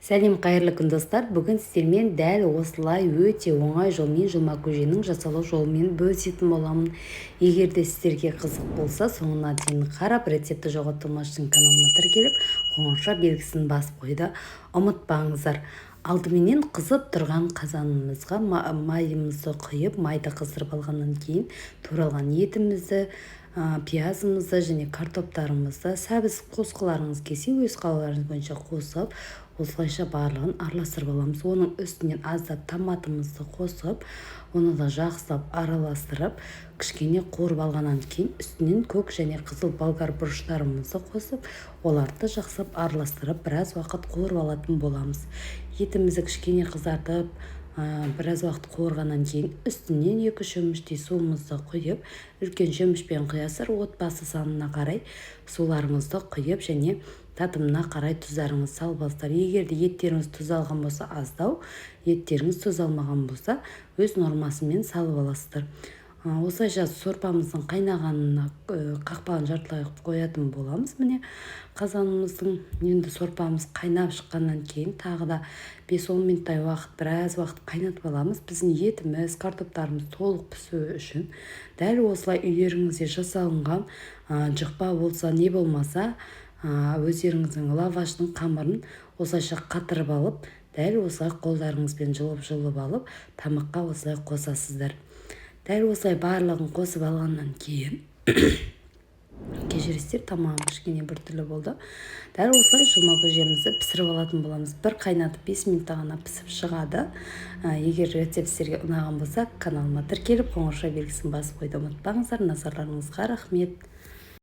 Сәлем, қайырлы күн, достар! Бүгін сіздермен дәл осылай өте оңай жолмен жұлма көженің жасалу жолымен бөлісетін боламын. Егер де сіздерге қызық болса, соңына дейін қарап, рецептті жоғалтпас үшін каналыма тіркеліп, қоңырауша белгісін басып қоюды ұмытпаңыздар. Алдыменен қызып тұрған қазанымызға майымызды құйып, майды қыздырып алғаннан кейін туралған етімізді, пиязымызды және картоптарымызды, сәбіз қосқыларыңыз келсе, өз қалауларыңыз бойынша қосып, осылайша барлығын араластырып аламыз. Оның үстінен аздап томатымызды қосып, оны да жақсылап араластырып, кішкене қуырып алғаннан кейін үстінен көк және қызыл болгар бұрыштарымызды қосып, оларды жақсылап араластырып, біраз уақыт қуырып алатын боламыз. Етімізді кішкене қызартып, біраз уақыт қуырғаннан кейін үстінен 2 шөміштей суымызды құйып, үлкен шөмішпен құясыздар, отбасы санына қарай суларыңызды құйып және татымына қарай тұздарыңызды салып аласыздар. Егер де еттеріңіз тұз алған болса, аздау, еттеріңіз тұз алмаған болса, өз нормасымен салып аласыздар. Осылайша сорпамыздың қайнағанына қақпағын жартылай қоятын боламыз. Міне, қазанымыздың. Енді сорпамыз қайнап шыққаннан кейін тағы да 5-10 минуттай уақыт, біраз уақыт қайнатып аламыз, біздің етіміз, картоптарымыз толық пісуі үшін. Дәл осылай үйлеріңізде жасалынған жұқпа болса, не болмаса өздеріңіздің лаваштың қамырын осылайша қатырып алып, дәл осылай қолдарыңызбен жұлып-жұлып алып, тамаққа осылай қосасыздар. Дәл осылай барлығын қосып алғаннан кейін, кешіресіздер, тамағым кішкене біртүрлі болды, дәл осылай жұлма көжемізді пісіріп алатын боламыз. Бір қайнатып, 5 минутта ғана пісіп шығады. Егер рецепт сіздерге ұнаған болса, каналыма тіркеліп, қоңырауша белгісін басып қоюды ұмытпаңыздар. Назарларыңызға рахмет.